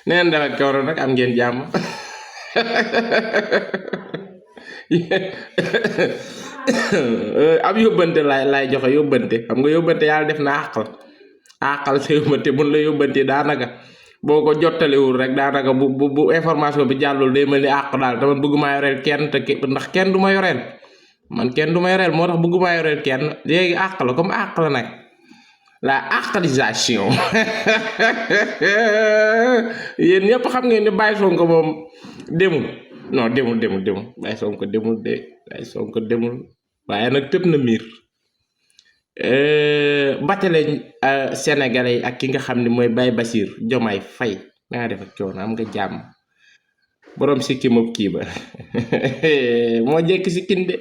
neen dafa kawro nag am ngeen jàmm ab yóbbante lay joxe yóbbante xam nga yóbbante yàlla def na àqal sa yóbbante mun la yóbbante daanaka boo ko jottaliwul rek daanaka bu information bi jàllul day mel ni àq daal te man bëgguma yoreel kenn te ndax kenn du ma yoreel man kenn du ma yoreel moo tax bëgguma yoreel kenn léegi àq la comme àq la nag la actualisation yéen ñëpp xam ngeen ne Baye Sonko moom demul non demul Baye Sonko demul de Baye Sonko demul waaye nag tëb na miir batale sénégalais ak ki nga xam ne mooy Baye Bassir Diomaye Faye na nga def ak coono am nga jàmm borom sikki moom kii ba moo jekk sikkin de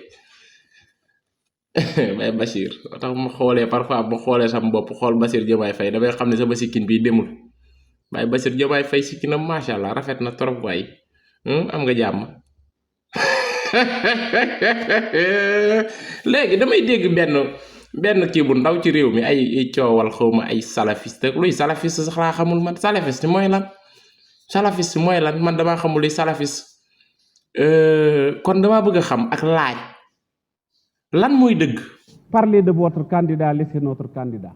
Baye Bassir tax ma xoolee parfois ma xoolee sama bopp xool Bassir Diomaye Faye damay xam ne sama sikkin bii demul Baye Bassir Diomaye Faye sikkinam macha allah rafet na trop waay am nga jàmm léegi damay dégg benn kii bu ndaw ci réew mi ay coowal xawma ay salafiste luy salafiste sax laa xamul man salafiste mooy lan man damaa xamul luy salafiste kon damaa bëgg a xam ak laaj lan mooy dëgg. Parler de votre candidat, laissez notre candidat.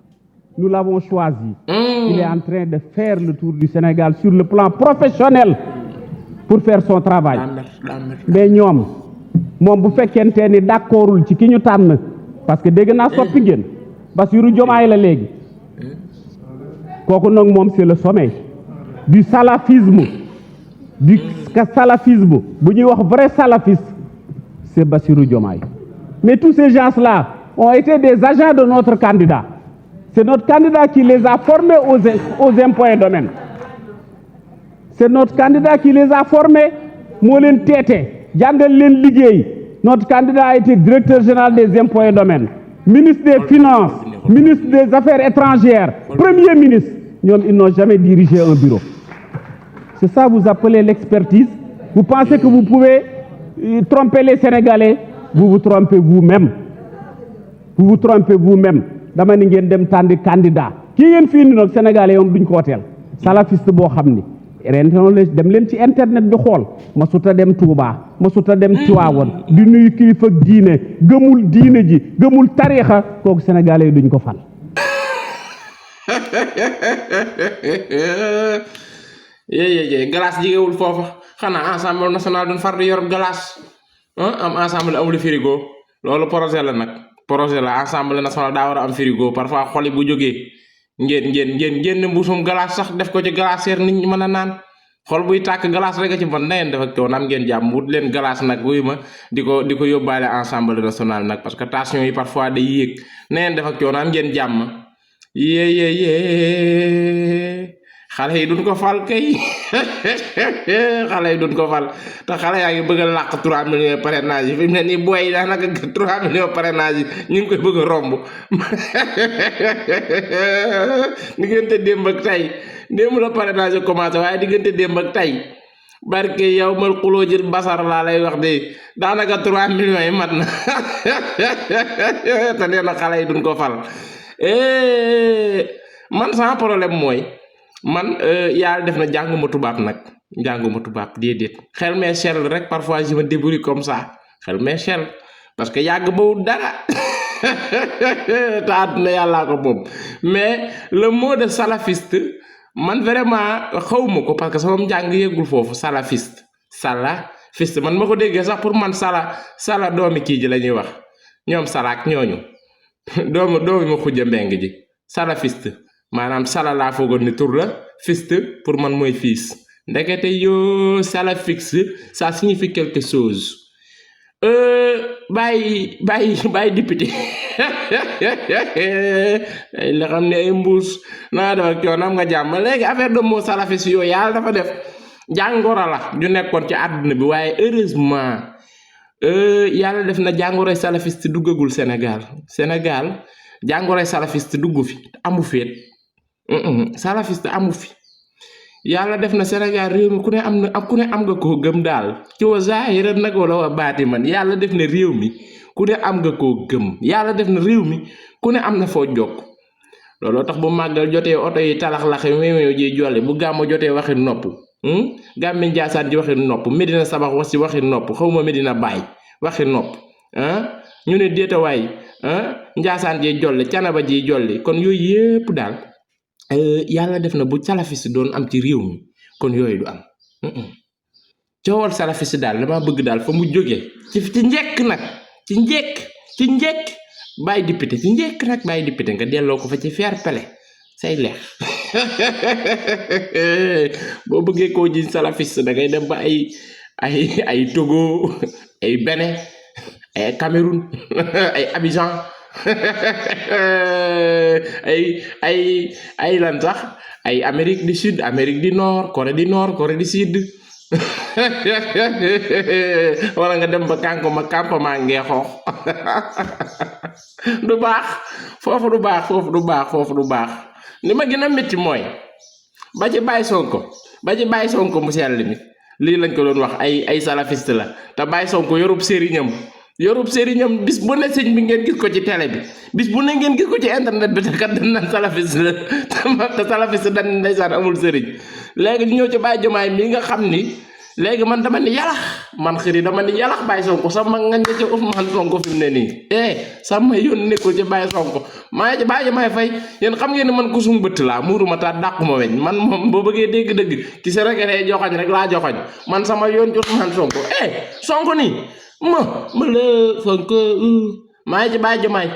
Nous l'avons choisi. Il est en train de faire le tour du Sénégal sur le plan professionnel pour faire son travail. Mais ñoom moom bu fekkente ni d'accordul ci ki ñu tànn parce que dégg naa soppi ngeen Bassirou Diomaye la léegi kooku nag moom c'est le sommet du salafisme bu ñuy wax vrai salafiste c'est Bassirou Diomaye. Mais tous ces gens-là ont été des agents de notre candidat. C'est notre candidat qui les a formés aux impôts et domaines. C'est notre candidat qui les a formés. Moo leen teete jàngal leen liggéey. Notre candidat a été directeur général des impôts et domaines, ministre des finances, ministre des affaires étrangères, premier ministre. Ñoom ils n'ont jamais dirigé un bureau. C'est ça vous appelez l'expertise. Vous pensez que vous pouvez tromper les Sénégalais? Vous vous trompez vous-même. Dama ni ngeen dem tànn candidat kii ngeen fii ni nag sénégalais yoom duñ ko woteel salafiste boo xam ni ren dem leen ci internet bi xool ma suta dem Touba ma suta dem Tiwaawoon di nuyu kilifa diine gëmul diine ji gëmul tariixa kooku sénégalais yi duñ ko fal. yéy glace jigéewul foofa xanaa Assemblée nationale duñ far di yor glace am assemblée amul frigo loolu projet la nag projet la assemblée nationale daa war a am frigo parfois xoli bu jógee ngeen mbusum glace sax def ko ci glacière nit ñi mën a naan xol buy tàkk glace rek a ci mën na ngeen def ak coono am ngeen jàmm wut leen glace nag wuyu ma di ko yóbbaale assemblée nationale nag parce que tension yi parfois day yéeg na ngeen def ak coono am ngeen jàmm yee xale yi duñ ko fal kay xale yi duñ ko fal te xale yaa ngi bëgg a làq 3 millions parrainage yi fi mu ne nii booy yi daanaka 3 millions parrainage yi ñu ngi koy bëgg a romb diggante démb ak tey démb la parrainage yi commencé waaye diggante démb ak tey barke yow mal xuloo jël basar laa lay wax de daanaka 3 millions yi mat na te nee na xale yi duñ ko fal man sans problème mooy man yàlla def na jànguma tubaab déedéet xel mee sell rek parfois je me débrouille comme ça xel mee sell parce que yàgg bawul dara te àdduna yàllaa ko moom mais le mot de salafiste man vraiment xawma ko parce que sama njàng yëgul foofu salafiste man ma ko déggee sax pour man sala doomi kii ji la ñuy wax ñoom salaak ñooñu doomi ma xujja mbeng ji salafiste maanaam sala laa foogoon ni tur la fiste pour man mooy fils ndekete yoo salafiste ça signifie quelque chose bàyyi député la xam ne ay mbuus naa def ak coono am nga jàmm léegi affaire de mot salafiste yooyu yàlla dafa def jàngoro la ju nekkoon ci àdduna bi waaye heureusement yàlla def na jàngoroy salafiste duggagul Sénégal jàngoroy salafiste dugg fi amu feet salafiste amu fi yàlla def na Sénégal réew mi ku ne am nga koo gëm daal ci wa zaahiran nag wala wa baatiman yàlla def na réew mi ku ne am nga koo gëm yàlla def na réew mi ku ne am na foo jokk looloo tax bu màggal jotee oto yi talax-laxe méméo ji jolli bu gàmmu jotee waxi nopp gàmmi Njaasaan ji waxi nopp Medina Sabax wax ci waxi nopp xawma Medina Baay waxi nopp ñu ne déetawaay Njaasaan ji jolli Canaba ji jolli kon yooyu yépp daal yàlla def na bu salafis doon am ci réew mi kon yooyu du am coowal salafis daal dama bëgg daal fa mu jógee ci njekk nag ci njekk bàyyi député ci njekk nag bàyyi député nga delloo ko fa ci fair play say leex boo bëggee koo jiñ salafis da ngay dem ba ay Togo ay Bénin ay Cameroun ay Abidjan ay lan sax ay Amérique du Sud Amérique du Nord Corée du Sud wala nga dem ba campement Ngeexoox du baax foofu du baax li ma gën a métti mooy ba ci Baye Sonko mu sell mi lii lañ ko doon wax ay salafiste la te Baye Sonko yorub sëriñam bis bu ne sëñ bi ngeen gis ko ci télé bi bis bu ne ngeen gis ko ci internet bi te kat dañ naan salafiste la te salafiste dañ ndeysaan amul sëriñ léegi ñu ñëw ci Baye Diomaye mi nga xam ni léegi man dama ni yalax man xëri dama ni yalax Baye Sonko sama ngañ ci Ousmane Sonko fi mu ne nii sama yoon nekkul ci Baye Sonko maa ci Baye Diomaye Faye yéen xam ngeen ne man ku sum bëtt laa muuruma ta dàquma weñ man moom boo bëggee dégg-dëgg ci sa rek ne joxañ rek laa joxañ man sama yoon ci Ousmane Sonko Sonko nii ma la Sonko maa ci Baye Diomaye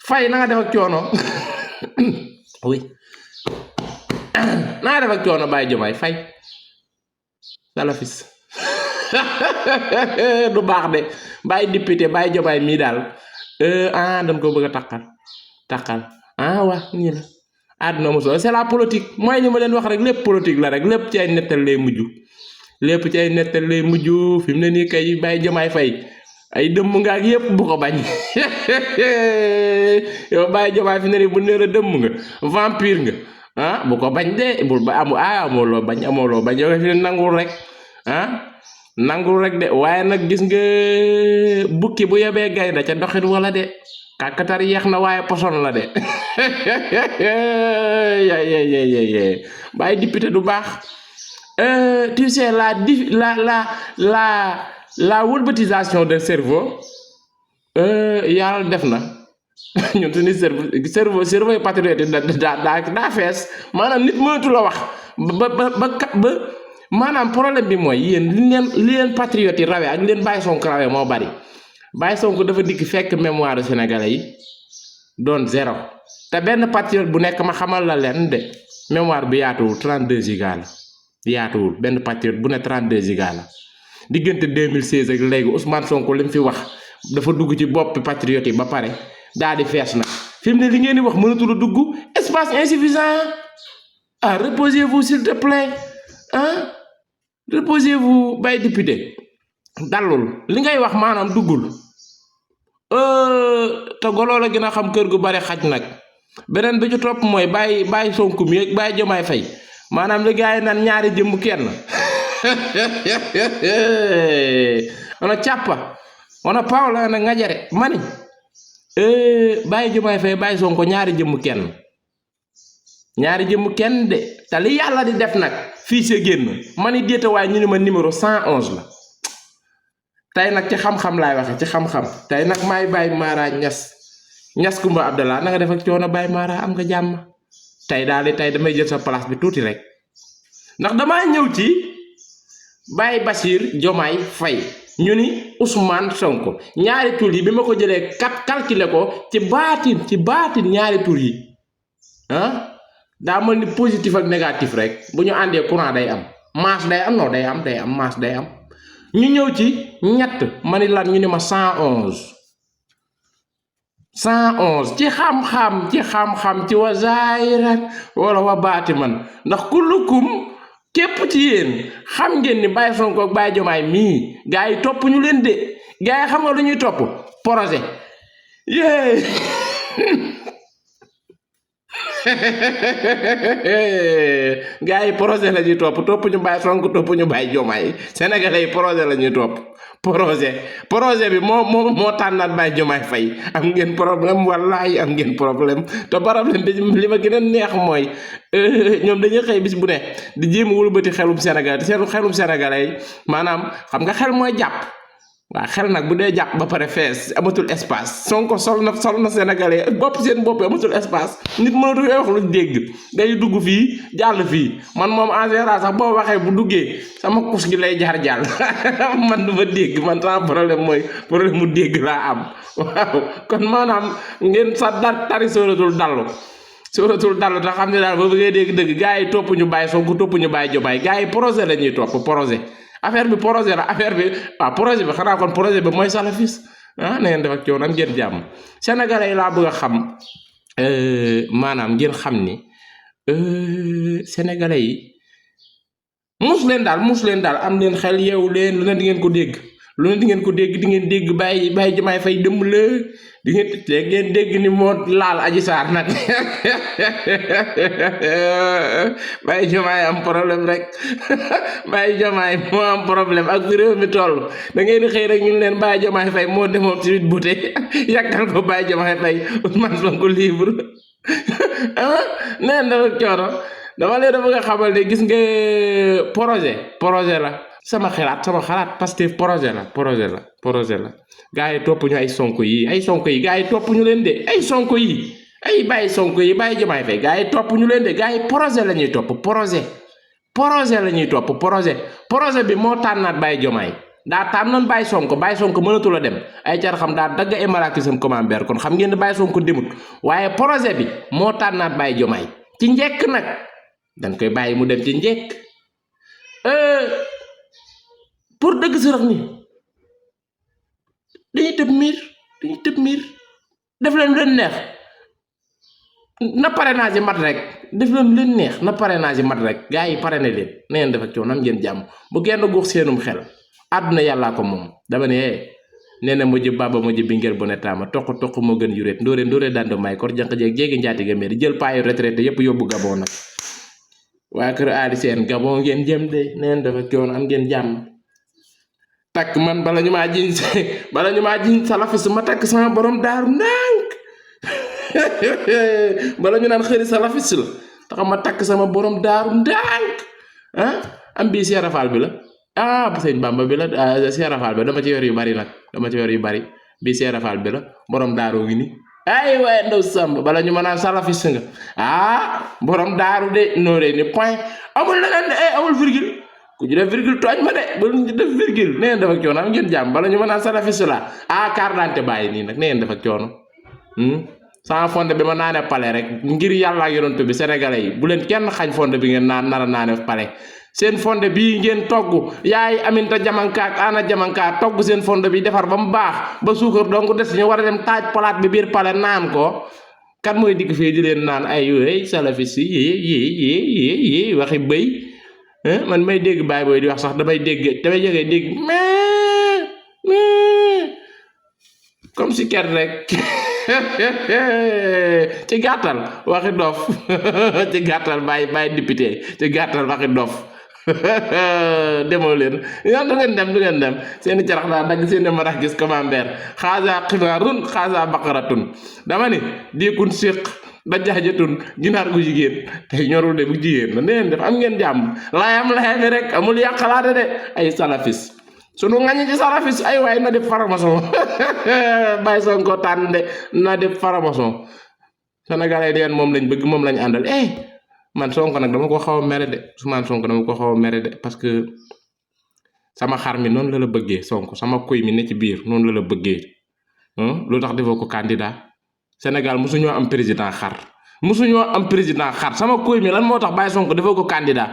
Faye na nga def ak coono oui na nga def ak coono Baye Diomaye Faye salafis du baax de bàyyi député Baye Diomaye mii daal dañ ko bëgg a takkal waa nii la àdduna mosoo c'est la politique mooy li ma leen wax rek lépp politique la rek lépp ci ay nettal lay mujj fi mu ne nii kay Baye Diomaye Faye ay dëmm nga ak yépp bu ko bañ yow Baye Diomaye fi mu ne nii bu nee la dëmm nga vampire nga bu ko bañ de bul ba amoo loo bañ yow fi nangul rek nangul rek de waaye nag gis nga bukki bu yebee gaynde ca doxin wala de kàkkatar yeex na waaye poson la de bàyyi député du baax tu sais la wëlbatisation de cerveau yàlla def na ñun suñu cerveau patriote daa fees maanaam nit mënatu la wax ba maanaam problème bi mooy yéen li leen patriote yi rawee ak li leen Baye Sonko rawee moo bari Baye Sonko dafa dikk fekk mémoire sénégalais yi doon 0 te benn patriote bu nekk ma xamal la leen de mémoire bi yaatuwul 32 giga la yaatuwul benn patriote bu ne 32 giga la diggante 2016 ak léegi Ousmane Sonko li mu fi wax dafa dugg ci boppi patriote yi ba pare daal di fees nag fi mu ne li ngeen di wax mënatul a dugg espace insuffisant reposez-vous s'il te plaît reposez-vous Baye député dalul li ngay wax maanaam duggul te goloo la gën a xam kër gu bari xaj nag beneen bi ci topp mooy Baye Sonko mi ak Baye Diomaye Faye maanaam li gars yi naan ñaari jëmm kenn wana càppa wana Paola na ngajare mani Baye Diomaye Faye Baye Sonko ñaari jëmm kenn de te li yàlla di def nag fii see génn mani déeta waaye ñu ne ma numéro 111 la tey nag ci xam-xam laay waxe ci xam-xam tey nag maay Baye Mara Niass Kumba Abdallah na nga def ak coono Baye Mara am nga jàmm tey daal di tey damay jël sa place bi tuuti rek ndax damaa ñëw ci Baye Bassirou Diomaye Faye ñu ni Ousmane Sonko ñaari tur yi bi ma ko jëlee calculer ko ci baatin ñaari tur yi daa mel ni positif ak négatif rek bu ñu àndee courant day am masse day am non day am masse day am ñu ñëw ci ñett ma ni lan ñu ne ma 111 ci xam-xam ci wa zaahiran wala wa baati man ndax kullukum képp ci yéen xam ngeen ni Baye Sonko ak Baye Diomaye mii gars yi topp ñu leen de gars yi xam nga lu ñuy topp projet gars yi projet la ñuy topp ñu bàyyi Sonko topp ñu bàyyi Diomaye sénégalais yi projet la ñuy topp projet bi moo tànnaat bàyyi Diomaye Faye am ngeen problème wallahi am ngeen problème te problème bi li ma gën a neex mooy ñoom dañuy xëy bis bu ne di jéem a wëlbati xelum Sénégal te seen xelum sénégalais yi maanaam xam nga xel mooy jàpp waaw xel nag bu dee jàpp ba pare fees amatul espace Sonko sol na sénégalais bopp seen bopp amatul espace nit mënatu wax lu dégg day dugg fii jàll fii man moom en général sax boo waxee bu duggee sama kus gi lay jaar jàll man du ma dégg man sama problème mooy problème mu dégg laa am waaw kon maanaam ngeen sa tari sóoratul dallu te xam ne daal boo bëggee dégg dëgg gars yi topp ñu bàyyi Sonko topp ñu bàyyi Diomaye gars yi projet la ñuy topp projet affaire bi projet la affaire bi waaw projet bi xanaa kon projet bi mooy salafis na ngeen def ak coono am ngeen jàmm sénégalais yi laa bëgg a xam maanaam ngeen xam ni sénégalais yi mus leen daal am leen xel yeewu leen lu ne di ngeen ko dégg di ngeen dégg bàyyi Diomaye Faye dëmm la di ngeen dégg ni moo laal Adji Sarr nag bàyyi Diomaye am problème rek bàyyi Diomaye moo am problème ak fi réew mi toll da ngeen di xëy rek ñu leen bàyyi Diomaye Faye moo demoon ci Sweet Beauté yàkkal ko bàyyi Diomaye Faye Ousmane Sonko libre neen dafa coono dama leen bëgg a xamal ne gis nga projet la sama xalaat Pastef projet la gars yi topp ñu ay Sonko yi gars yi topp ñu leen de ay Sonko yi ay bàyyi Sonko yi bàyyi Diomaye Faye gars yi topp ñu leen de gars yi projet la ñuy topp projet la ñuy topp projet bi moo tànnaat bàyyi Diomaye daa tànnoon bàyyi Sonko mënatul a dem ay car xam daa dagg ay malaakisam camembert kon xam ngeen ne bàyyi Sonko demut waaye projet bi moo tànnaat bàyyi Diomaye ci njekk nag dañ koy bàyyi mu dem ci njekk pour dëgg sërëx ni dañuy tëb miir def leen leen neex na parrainage mat rek def leen leen neex na parrainage mat rek gars yi parrainé leen na ngeen def ak coono am ngeen jàmm bu genn guux seenum xel àdduna yàllaa ko moom dama ne nee na mujj baba mujj bi ngeen bu ne taama toq moo gën yuréet ndóore dando may kor jànq jeeg jéegi njaati ga mairie jël paayu retraité yépp yóbbu Gabon nag waa kër aali seen Gabon ngeen jëm de na ngeen def ak coono am ngeen jàmm takk man bala ñu maa jiñ salafis ma takk sama borom daaru ndànk bala ñu naan xëri salafis la tax ma takk sama borom daaru ndànk am bii Cheikh Rafal bi la bu sëñ Bamba bi la Cheikh Rafal bi dama ci yor yu bari nag bii Cheikh Rafal bi la borom daaru ngi ni ay waaye ndaw sàmb bala ñu ma naan salafis nga borom daaru de nooree ni point amul leneen de amul virgule ku ñu def virgule tooñ ma de ba ñu def virgule nee def ak coono am ngeen jàmm bala ñu ma naan salafis la carte d'identité bàyyi nii nag nee def ak coono sama fonde bi ma naane pale rek ngir yàlla ak yonent bi sénégalais yi bu leen kenn xañ fonde bi ngeen nara naane pale seen fonde bii ngeen togg yaay Aminta Jamanka ak Ana Jamanka togg seen fonde bi defar ba mu baax ba suukar donc des ñu war a dem taaj palaat bi biir pale naan ko kan mooy digg fii di leen naan ay yooyu salafis yi waxi bëy man may dégg baay booy di wax sax damay jógee dégg comme si ker rek ci gàttal waxi dof ci gàttal bàyyi député ci gàttal waxi dof demoo leen yow du ngeen dem seeni carax daa dagg seeni marax gis camembert xaasa ximaarun xaasa baqaratun dama ne diikun séq da jaajëtun ginaar gu jigéen tey ñorul de bu jigéen la neen def am ngeen jàmm layam rek amul yàqalaate de ay salafis sunu ngañi ci salafis ay waay na def faramason bàyyi Sonko tànn de na def faramason sénégalais deen moom lañ bëgg moom lañ àndal man Sonko nag dama ko xaw a mere de Ousmane Sonko dama ko xaw a mere de parce que sama xar mi noonu la bëggee Sonko sama kuy mi ne ci biir noonu la bëggee lu tax defoo ko candidat Sénégal musuñoo am président xar sama kuy mi lan moo tax bàyyi Sonko defoo ko candidat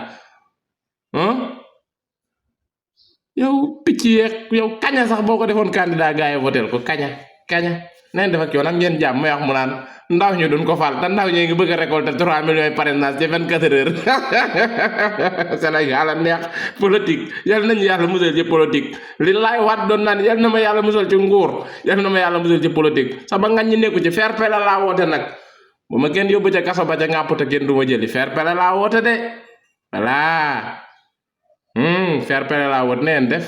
yow picc yeeg yow kaña sax boo ko defoon candidat gars yi votel ko kaña neen def ak yoon am ngeen jàmm may wax mu naan ndaw ñu duñ ko fal te ndaw ñi ngi bëgg a récolter 3 millions parrainage ci 24 heures Sénégal a neex politique yal nañu yàlla musal ci politique li laay waat doon naan yal na ma yàlla musal ci nguur yal na ma yàlla musal ci politique sax ba ngañ ñi nekku ci fair play la laa woote nag bu ma kenn yóbbu ca kaso ba ca ngàpp te kenn du ma jëli fair play laa woote de voilà fair play laa woote neen def